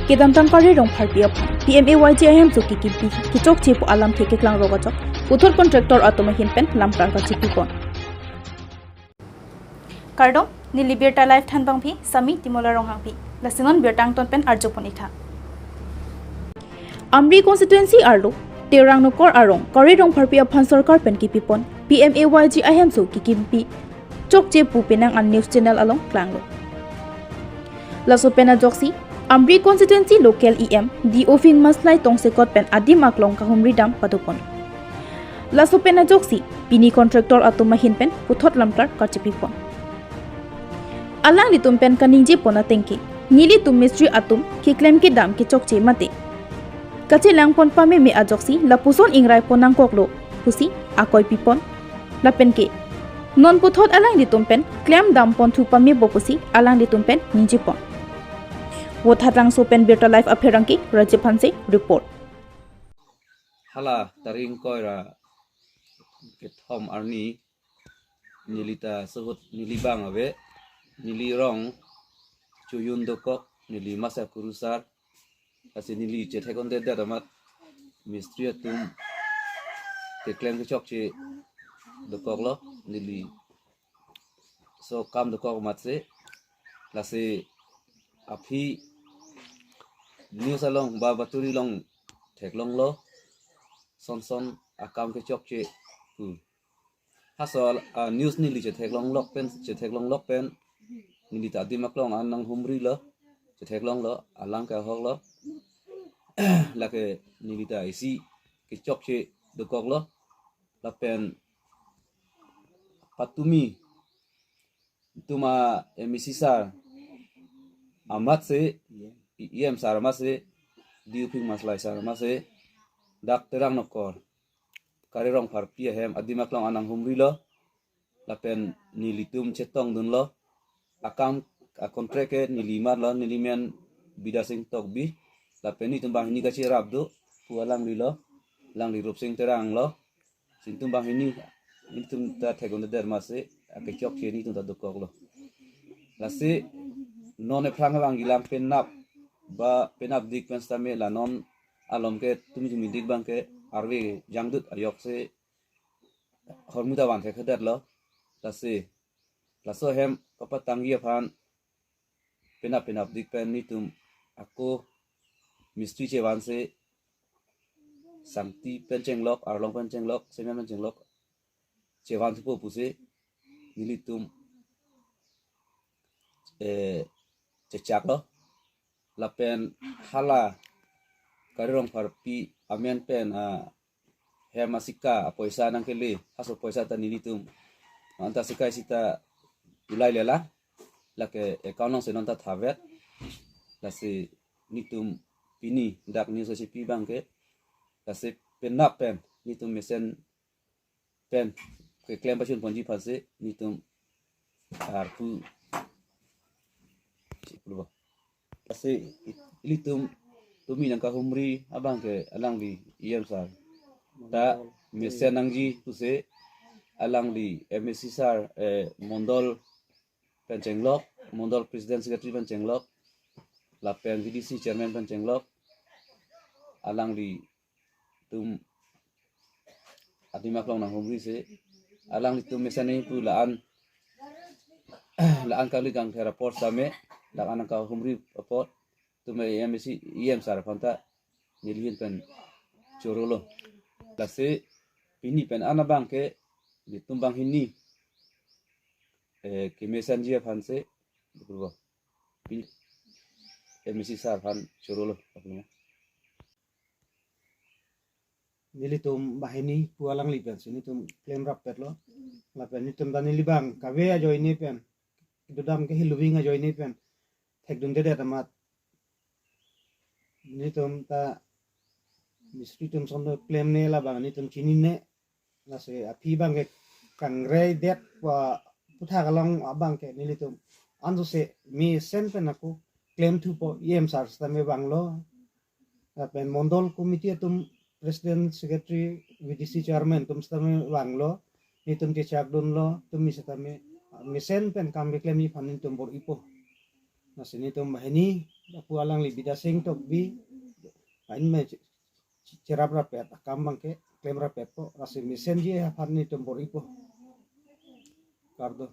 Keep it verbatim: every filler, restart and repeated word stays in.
Kedamtang Kare Rongpharpi aphan P M A Y G ahemso kekimpi kechokche pu alamthe keklang rok ajok puthot contractor atum ahin pen lamklar kachepipon. Kardom, neli birta live thanbangpi Sami Timola Ronghangpi. Lasi non birta angton pen arjupon-iktha. Amri constituency arlo Terang Nokor arong Kare Rongpharpi aphan sorkar pen kepipon P M A Y G ahemso kekimpi chokche pu penang an news channel along klanglo. Laso pen ajoksi Amri constituency local E M D O Phingmaslai Tongsekot pen adim aklong kahumri dam padopon. Laso pen ajoksi pini contractor atum ahin pen puthot lamklar kachepipon. Alanglitum pen kaningjepon atengke, nelitum mistri atum keklem kedam kechokche mate kachelangpon pameme ajoksi lapuson ingraipon nangkoklo pusi akoipipon. Lapenke non puthot alanglitum pen klemdampon thu pamebo pusi alanglitum pen ningjepon. Vothatlangso pen birta live apherangke Rajiv Hanse report. Hala tarik ingkoi ra kethom arni neli ta suhut neli bang ave, neli rong Chojun dokok, neli masa kurusar, lasi neli chethek-un-edet amat mistri atum keklem kechokche dokoklo, neli so kam dokok amatsi, lasi aphi news along ba baturi along theklonglo, son son akam kechokche pu. Haso, ah, news neli chetheklonglok pen, chetheklonglok pen neli ta adim aklong an nanghumrilo, chetheklonglo, alang ke ahoklo. Lake neli ta isi kechokche dokoklo. Lapen patumi tuma M A C sir amatsi, E M sir amatsi, D O Phingmaslai sir amatsi, dak Terang Nokor Kare Rongpharpi ahem adim aklong an nanghumrilo. Lapen nelitum chetongdunlo. Akam a contract ke neli marlo, neli men Bidya Sing Tokbi. Lapen netum banghini kacherap do pu alanglilo. Alangli Rupsing Terang lo. Netum banghini, netum ta thek-un-edet amatsi akechokche netum ta dokoklo. Lasi non ephrang abang ilang penap ba penapdik pen sitame la non alom ke tumi tumidik abangke arve jangdut ajoksi hormu ta van thekthedetlo. Lasi laso ahem kapatangji aphan penap penapdik pen netum ako mistri chevansi sangti pen chenglok, arlong pen chenglok, semen pen chenglok chevan thupo pusi nelitum, eh, chechaklo. Lapen hala Kare Rongpharpi amen pen, ah, hem asika apoisa nangkele, haso poisa ta nelitum anta sika isi ta ulai lela, lake account alongsi non ta thavet. Lasi netum pini dak news isi pi abangke, lasi penap pen netum mesen pen keklem pachunponji aphansi netum arpu. Lasi ilitum tumi nangkahumri abangke alangli E M sir ta mesen nangji pusi alangli M A C sir, eh, mondol pen chenglok, mondol president secretary pen chenglok, lapen V D C chairman pen chenglok, alanglitum adim aklong nanghumrisi, alanglitum mesen nangji pu la-an, la-an kali kangthera apor sitame, la-an nangkahumri apot, tuma M A C, E M sir aphan ta neli ahin pen chorolo. Lasi pini pen an abangke netum banghini, eh, kemesenji aphansi, pini M A C sir aphan chorolo. Nelitum banghini pu alangli pensi netum klemrap petlo. Lapen netum ta neli bang kave ajoine pen, kedodam ke heloving ajoine pen thekdundedet amat netum ta mistri atum son klemne, labang netum chinine. Lasi aphi abangke kangredet pu aputhak along abangke nelitum ansose mesen pen ako klem thupo, E M sir sitame vanglo. Lapen mondol committee atum president, secretary, V D C chairman atum sitame vanglo. Netum chechakdunlo, tumi sitame mesen pen kam keklemji aphan netum bor-ipo. Lasi netum banghini, lapu alangli Bidya Sing Tokbi, banghini mai che-, che-, cherap rapet, akam abangke klem rapetpo, lasi mesenji aphan netum bor-ipo. Kardom.